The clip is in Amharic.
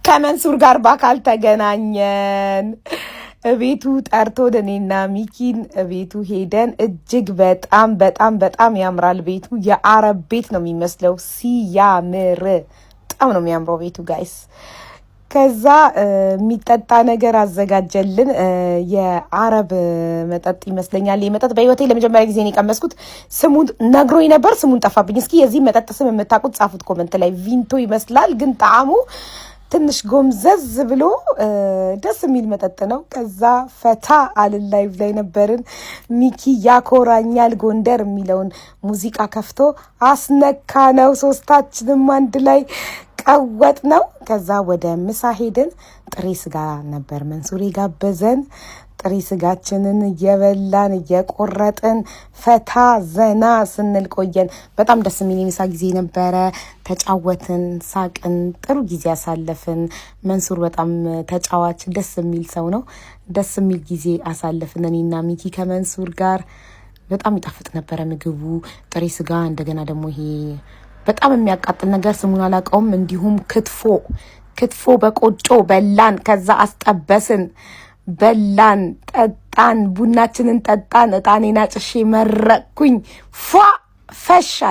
ከመንሱር ጋር በአካል ተገናኘን። እቤቱ ጠርቶን እኔና ሚኪን እቤቱ ሄደን እጅግ በጣም በጣም በጣም ያምራል ቤቱ። የአረብ ቤት ነው የሚመስለው። ሲያምር በጣም ነው የሚያምረው ቤቱ guys። ከዛ የሚጠጣ ነገር አዘጋጀልን። የአረብ መጠጥ ይመስለኛል። ይህ መጠጥ በህይወቴ ለመጀመሪያ ጊዜ ነው የቀመስኩት። ስሙን ነግሮኝ ነበር፣ ስሙን ጠፋብኝ። እስኪ የዚህ መጠጥ ስም የምታውቁት ጻፉት comment ላይ። ቪንቶ ይመስላል ግን ጣዕሙ ትንሽ ጎምዘዝ ብሎ ደስ የሚል መጠጥ ነው። ከዛ ፈታ አልን። Live ላይ ነበርን። ሚኪ ያኮራኛል ጎንደር የሚለውን ሙዚቃ ከፍቶ አስነካ ነው። ሶስታችንም አንድ ላይ ቀወጥ ነው። ከዛ ወደ ምሳ ሄድን። ጥሬ ስጋ ነበር መንሱር የጋበዘን። ጥሬ ስጋችንን እየበላን እየቆረጥን ፈታ ዘና ስንል ቆየን። በጣም ደስ የሚል የምሳ ጊዜ ነበረ። ተጫወትን፣ ሳቅን፣ ጥሩ ጊዜ አሳለፍን። መንሱር በጣም ተጫዋች ደስ የሚል ሰው ነው። ደስ የሚል ጊዜ አሳለፍን እኔና ሚኪ ከመንሱር ጋር። በጣም ይጣፍጥ ነበረ ምግቡ፣ ጥሬ ስጋ፣ እንደገና ደግሞ ይሄ በጣም የሚያቃጥል ነገር ስሙን አላውቀውም። እንዲሁም ክትፎ ክትፎ በቆጮ በላን። ከዛ አስጠበስን፣ በላን፣ ጠጣን፣ ቡናችንን ጠጣን። እጣኔን አጭሼ መረቅኩኝ። ፏ ፈሻል።